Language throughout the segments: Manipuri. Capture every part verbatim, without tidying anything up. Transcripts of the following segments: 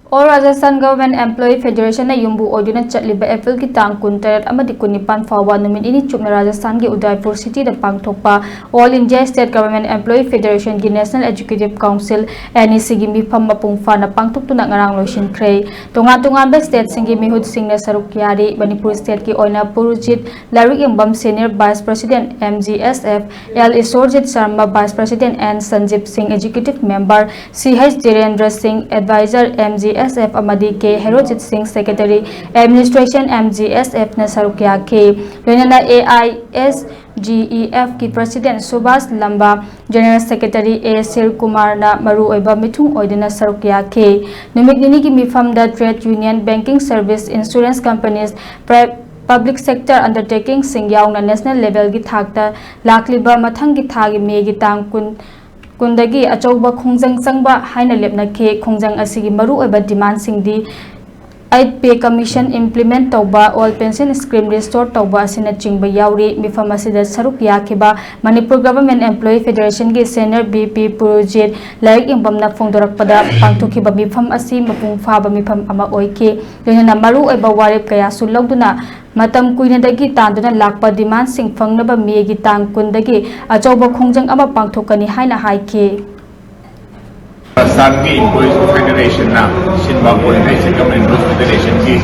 All Rajasthan Government Employee Federation ꯅ ꯌꯨꯝꯕꯨ ꯑꯣꯏꯗꯨꯅ ꯆꯠꯂꯤꯕ ꯑꯦꯄ꯭ꯔꯤꯜꯒꯤ ꯇꯥꯡ ꯀꯨꯟꯇꯔꯦꯠ ꯑꯃꯗꯤ ꯀꯨꯟꯅꯤꯄꯥꯟ ꯐꯥꯎꯕ ꯅꯨꯃꯤꯠ ꯅꯤꯅꯤ ꯆꯨꯞꯅ ꯔꯥꯖꯁꯊꯥꯟꯒꯤ ꯎꯗꯥꯏꯄꯨꯔ ꯁꯤꯇꯤꯗ ꯄꯥꯡꯊꯣꯛꯄ All India State Government Employee Federation ꯒꯤ National Executive Council, N E C ꯒꯤ ꯃꯤꯐꯝ ꯃꯄꯨꯡ ꯐꯥꯅ ꯄꯥꯡꯊꯣꯛꯇꯨꯅ ꯉꯔꯥꯡ ꯂꯣꯏꯁꯤꯟꯈ꯭ꯔꯦ꯫ ꯇꯣꯉꯥꯟ ꯇꯣꯉꯥꯟꯕ state ꯁꯤꯡꯒꯤ ꯃꯤꯍꯨꯠꯁꯤꯡꯅ ꯁꯔꯨꯛ ꯌꯥꯔꯤ꯫ ꯃꯅꯤꯄꯨꯔ state ꯀꯤ ꯑꯣꯏꯅ ꯄꯨꯔꯨꯖꯤꯠ ꯂꯥꯏꯔꯤꯛ ꯌꯦꯡꯕꯝ, Senior Vice President, M G S F, L Ishwarjit Sharma, Vice President, N Sanjeev Singh, Executive Member, C H Dhirendra Singh, Advisor, M G S F, ꯑꯃꯗꯤ K Herojit Singh, Secretary, Administration, M G S F ꯅ ꯁꯔꯨꯛ ꯌꯥꯈꯤ꯫ ꯂꯣꯏꯅꯅ A I S G E F ꯀꯤ President Subhas Lamba, General Secretary A Shir Kumarꯅ ꯃꯔꯨꯑꯣꯏꯕ ꯃꯤꯊꯨꯡ ꯑꯣꯏꯗꯨꯅ ꯁꯔꯨꯛ ꯌꯥꯈꯤ꯫ ꯅꯨꯃꯤꯠ ꯅꯤꯅꯤꯒꯤ ꯃꯤꯐꯝꯗ trade union, banking service, insurance companies, pri-, public sector undertaking ꯁꯤꯡ ꯌꯥꯎꯅ national level ꯒꯤ ꯊꯥꯛꯇ ꯂꯥꯛꯂꯤꯕ ꯃꯊꯪꯒꯤ ꯊꯥꯒꯤ ꯃꯦꯒꯤ ꯇꯥꯡ ꯀꯨꯟ, ꯀꯨꯟꯗꯒꯤ ꯑꯆꯧꯕ ꯈꯣꯡꯖꯪ ꯆꯪꯕ ꯍꯥꯏꯅ ꯂꯦꯞꯅꯈꯤ꯫ ꯈꯣꯡꯖꯪ ꯑꯁꯤꯒꯤ ꯃꯔꯨꯑꯣꯏꯕ demand ꯁꯤꯡꯗꯤ eighth Pay Commission implement ꯇꯧꯕ, Old Pension Scheme restore ꯇꯧꯕ ꯑꯁꯤꯅꯆꯤꯡꯕ ꯌꯥꯎꯔꯤ꯫ ꯃꯤꯐꯝ ꯑꯁꯤꯗ ꯁꯔꯨꯛ ꯌꯥꯈꯤꯕ ꯃꯅꯤꯄꯨꯔ Government Employee Federation ꯒꯤ Senior V P ꯄꯨꯔꯨꯖꯤꯠ ꯂꯥꯏꯔꯤꯛ ꯌꯦꯡꯕꯝꯅ ꯐꯣꯡꯗꯣꯔꯛꯄꯗ, ꯄꯥꯡꯊꯣꯛꯈꯤꯕ ꯃꯤꯐꯝ ꯑꯁꯤ ꯃꯄꯨꯡ ꯐꯥꯕ ꯃꯤꯐꯝ ꯑꯃ ꯑꯣꯏꯈꯤ꯫ ꯂꯣꯏꯅꯅ ꯃꯔꯨꯑꯣꯏꯕ ꯋꯥꯔꯦꯞ ꯀꯌꯥꯁꯨ ꯂꯧꯗꯨꯅ ꯃꯇꯝ ꯀꯨꯏꯅꯗꯒꯤ ꯇꯥꯟꯗꯨꯅ ꯂꯥꯛꯄ demand ꯁꯤꯡ ꯐꯪꯅꯕ ꯃꯦꯒꯤ ꯇꯥꯡ ꯀꯨꯟꯗꯒꯤ ꯑꯆꯧꯕ ꯈꯣꯡꯖꯪ ꯑꯃ ꯄꯥꯡꯊꯣꯛꯀꯅꯤ ꯍꯥꯏꯅ ꯍꯥꯏꯈꯤ꯫ ꯔꯥꯖꯁꯊꯥꯟꯒꯤ Employees Federation ꯅ ꯁꯤꯟꯕ All India Government Employees Federation ꯒꯤ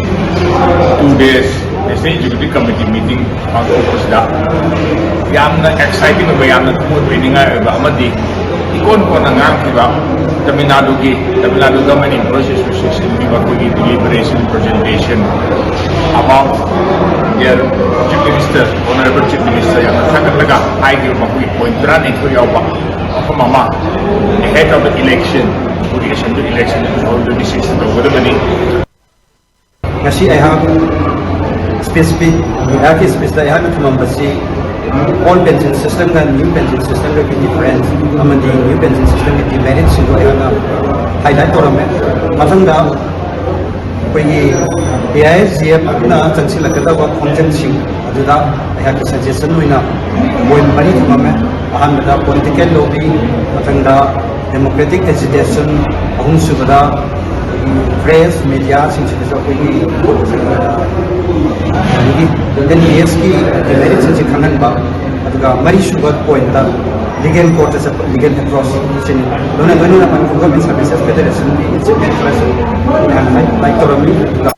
two days National Executive Committee meeting ꯄꯥꯡꯊꯣꯛꯄꯁꯤꯗ ꯌꯥꯝꯅ exciting ꯑꯣꯏꯕ, ꯌꯥꯝꯅ ꯊꯃꯣꯏ ꯄꯦꯟꯅꯤꯡꯉꯥꯏ ꯑꯣꯏꯕ ꯑꯃꯗꯤ ꯏꯀꯣꯟ ꯀꯣꯟꯅ ꯉꯥꯡꯈꯤꯕ ꯇꯥꯃꯤꯜ ꯅꯥꯗꯨꯒꯤ, Tamil Nadu Government Employees Association ꯒꯤ ꯃꯈꯣꯏꯒꯤ deliberation presentation about their Chief Minister, Honorable Chief Minister ꯌꯥꯝꯅ ꯊꯥꯒꯠꯂꯒ ꯍꯥꯏꯈꯤꯕ ꯃꯈꯣꯏꯒꯤ point ꯇꯔꯥꯅꯤꯊꯣꯏ ꯌꯥꯎꯕ ꯃꯐꯝ ꯑꯃ ahead of the election, ꯃꯈꯣꯏꯒꯤ assembly election two thousand twenty-six ꯇꯧꯒꯗꯕꯅꯤ꯫ ꯉꯁꯤ ꯑꯩꯍꯥꯛ speech ꯄꯤ꯫ ꯑꯩꯍꯥꯛꯀꯤ speech ꯇ ꯑꯩꯍꯥꯛꯅ ꯊꯝꯃꯝꯕꯁꯤ old pension system ꯒ new pension system ꯒꯒꯤ difference ꯑꯃꯗꯤ new pension system ꯒꯤ demerit ꯁꯤꯡꯗꯨ ꯑꯩꯍꯥꯛꯅ highlight ꯇꯧꯔꯝꯃꯦ꯫ ꯃꯊꯪꯗ ꯑꯩꯈꯣꯏꯒꯤ A I S G F ꯅ ꯆꯪꯁꯤꯜꯂꯛꯀꯗꯕ ꯈꯣꯡꯖꯪꯁꯤꯡ ꯑꯗꯨꯗ ꯑꯩꯍꯥꯛꯀꯤ suggestion ꯑꯣꯏꯅ point ꯃꯔꯤ ꯊꯝꯃꯝꯃꯦ꯫ ꯑꯍꯥꯟꯕꯗ political lobby, ꯃꯊꯪꯗ democratic agitation, ꯑꯍꯨꯝꯁꯨꯕꯗ ꯄ꯭ꯔꯦꯁ ꯃꯦꯗꯤꯌꯥꯁꯤꯡꯁꯤꯗꯁꯨ ꯑꯩꯈꯣꯏꯒꯤ ꯑꯗꯒꯤ ꯑꯦꯟ ꯄꯤ ꯑꯦꯁꯀꯤ ꯗꯤꯃꯦꯔꯤꯠꯁꯤꯡꯁꯤ ꯈꯪꯍꯟꯕ, ꯑꯗꯨꯒ ꯃꯔꯤꯁꯨꯕ ꯄꯣꯏꯟꯠꯇ ꯂꯤꯒꯦꯜ ꯀꯣꯔꯠꯇ ꯆꯠꯄ ꯂꯤꯒꯦꯜ ꯑꯦꯄ꯭ꯔꯣꯆꯁꯤꯅꯤ꯫ ꯂꯣꯏꯅ ꯂꯣꯏꯅꯅ ꯃꯅꯤꯄꯨꯔ ꯒꯣꯔꯃꯦꯟ ꯁꯥꯔꯚꯤꯁꯦꯁ ꯐꯦꯗꯔꯦꯁꯟꯒꯤ ꯆꯤꯐ ꯃꯤꯅꯤꯁꯇꯔꯁꯨ ꯃꯌꯥꯝ ꯂꯥꯏꯛ ꯇꯧꯔꯝꯃꯤ꯫ ꯑꯗꯨꯒ